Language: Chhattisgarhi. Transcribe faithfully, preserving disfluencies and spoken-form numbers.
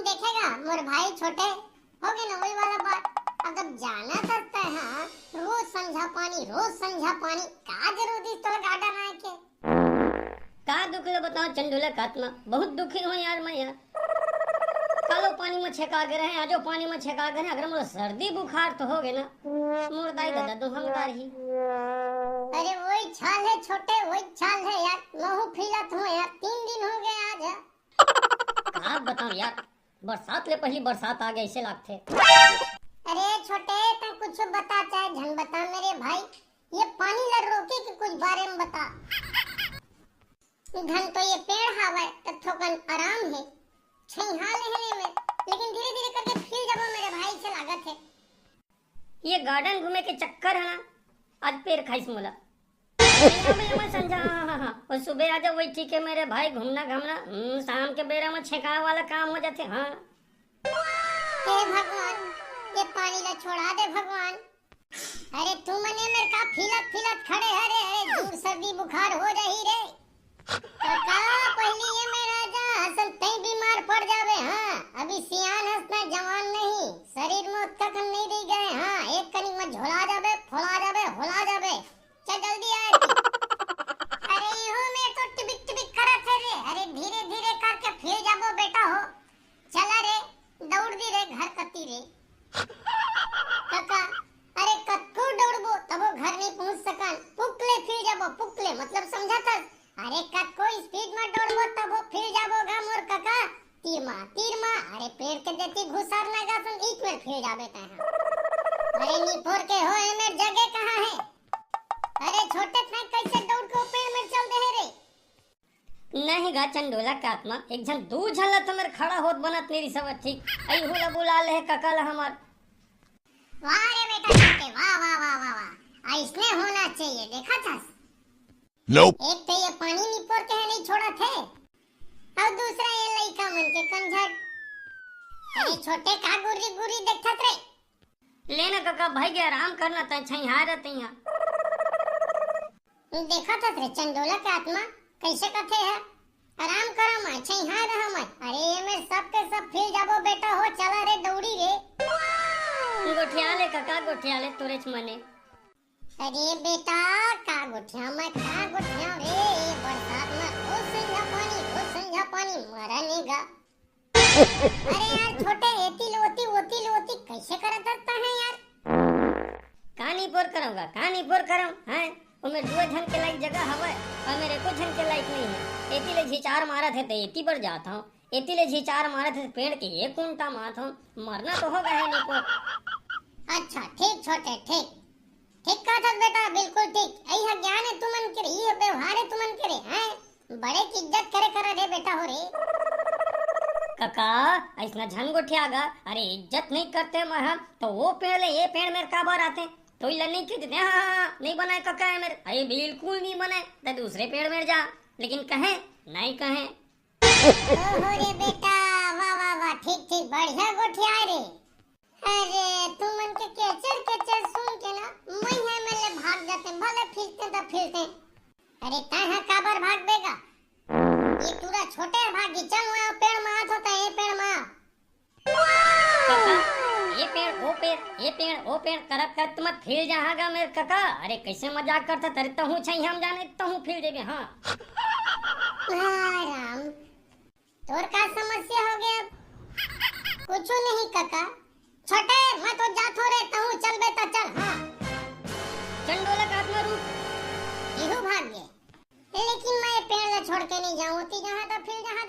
देखेगा मोर भाई छोटे, हो गए ना वही वाला बात। अब जब जाना था तय, हाँ, रोज संझा पानी, रोज संझा पानी, का जरूरत इस तोर गार्डन आए के? का दुख ले बताओ चंडोला कात्मा, बहुत दुखी हूँ यार मैं यार। कालो पानी में छेका गे रहे, आजो पानी में छेका गे रहे, अगर मोर सर्दी बुखार तो हो गए ना, मोर दाई दादा तो हम ही। अरे वही चाल है छोटे, वही चाल है यार, महू फीलत हूँ यार, तीन दिन हो गए आज। का बताऊं यार, बरसात ले पहली बरसात आ गई ऐसे लागथे। अरे छोटे, तै कुछ बता चाहे झन बता मेरे भाई, ये पानी ला रोके के कुछ बारे में बता। धन तो ये पेड़ हावय त थोकन आराम है, छैहा ले है में, लेकिन धीरे धीरे करके फील जाबो मेरे भाई, ऐसे लागत है। ये गार्डन घूमे के चक्कर है ना, आज पेड़ खाइस मोला। नहीं, अब ये मत समझा, हाँ, हाँ, हाँ, हाँ। और सुबह आ जाओ, वही ठीक है मेरे भाई, घूमना घामना, हम्म, शाम के बेरा में छेकाए वाला काम हो जाते, हाँ। हे भगवान, ये पानी ला छोड़ा दे भगवान। अरे तू मने मेरे का फीलत फीलत खड़े है रे, अरे दूर सर्दी बुखार हो जाही रे। काका, पहली ये मेरा जा, असल तई बीमार पड़ जावे, हाँ। अभी सियान हस ना, जवान नहीं, शरीर में उत्थकन नहीं रह गए, हाँ। एक कनिक में झोला जाबे, फोला जाबे, होला जाबे। चल जल्दी आए तू। अरे इहो में तो टिबिक टिबिक करत है रे। अरे धीरे धीरे करके फील जाबो बेटा हो। चला रे, दौड़ दी रे घर कती रे। काका, अरे कतको दौड़बो तबो घर नहीं पहुंच सकन। पुकले फील जाबो, पुकले, मतलब समझा था? अरे कतको स्पीड में दौड़बो तबो फील जाबो गा मोर काका। तीर मा, तीर मा, अरे पेड़ के देती घुसार लगा सन, एक में फील जाबे तै हा। अरे निपोर के हो, ए मेर जगह कहाँ है? अरे छोटे, तै कैसे दौड़ के ओ पेड़ में चल दे है रे? नहीं गा चंडोला के आत्मा, एक झन दू झन ला तो मेर खड़ा होत बनत नहीं रिसवत, ठीक। अइहू ला बुला ले हे कका ला हमर। वाह रे बेटा छोटे, वाह, वाह, वाह, वाह, वाह। ऐसने होना चाहिए, देखा था? Nope। एक तो ये पानी निपोर के है नहीं छोड़ा थे, और दूसरा ये लइका मन के कंझट। अरे छोटे, का गुर्री गुर्री देखत रे? ले ना कका, भाई के आराम करना, तै छैहा रहते यहाँ। देखत हस रे चंडोला के आत्मा, कैसे कथे है? आराम करा मैं, छैहा रहा मैं। अरे ये मेर सब के सब फील जाबो बेटा हो, चला रे दौड़ी रे। गोठिया ले कका, गोठिया ले तोरेच मने। अरे बेटा, का गोठिया मैं, का गोठिया रे? ये बरसात में रोज संझा पानी, रोज संझा पानी, मरा नहीं गा। अरे यार छोटे, एती ले ओती, ओती ले ओती, कैसे करत रहता है यार? का निपोर करंव गा, का निपोर करंव, हैं? ओमे दू झन के लायक जगह हवय, और मेरे एको झन के लायक नहीं है। एती ले झिचार मारत है, तो एती बर जात हूँ, एती ले झिचार मारत है, पेड़ के एक कुंटा मात हूँ, मरना तो होगा है निपोर। अच्छा, ठीक छोटे, ठीक। ठीक कहत हस बेटा, बिल्कुल ठीक। यही है ज्ञान है तुमन के रे, यही है व्यवहार है तुमन के रे, हैं? बड़े की इज्जत करे करा रे बेटा हो रे। कका, ऐसना झन गोठिया गा। अरे इज्जत नहीं करते मैं हम, तो वो पेड़ ले ये पेड़ मेर काबर आते? तो इला नहीं कह देते, हाँ, हाँ, हाँ, नहीं बनाए कका है मेरे। अरे बिल्कुल नहीं बनाए, तो दूसरे पेड़ मेर जा। लेकिन कहे, नहीं कहे। ओहो रे बेटा, वाह, वाह, वाह, ठीक, ठीक, बढ़िया गोठिया रे। अरे, तुमन के केचर, केचर सुन के ना, मैं है मेले भाग जाते, भले फिरते तो फिरते। अरे, तै हा काबर भागबे गा? ये टूरा छोटे भागी, चल वहाँ पेड़ मा हाथ होता है, ये पेड़ मा। कका, ये पेड़, वो पेड़, ये पेड़, वो पेड़ करत करत मत फिर जहाँ गा मेरे कका। अरे, कैसे मजाक करता, तेरे तहूँ छै हम जाने, तहूँ फिर देबे, हाँ। हाँ, राम। तोर का समस्या हो गया? कुछ नहीं काका। छोटे, मैं तो जात हो रे, तहूँ चल बे त चल, हाँ। चंडोला का आत्मा रूप। इहू भाग गए। लेकिन मैं पेड़ ला छोड़ के नहीं जाऊँ, ती जहाँ तो फिर जहाँ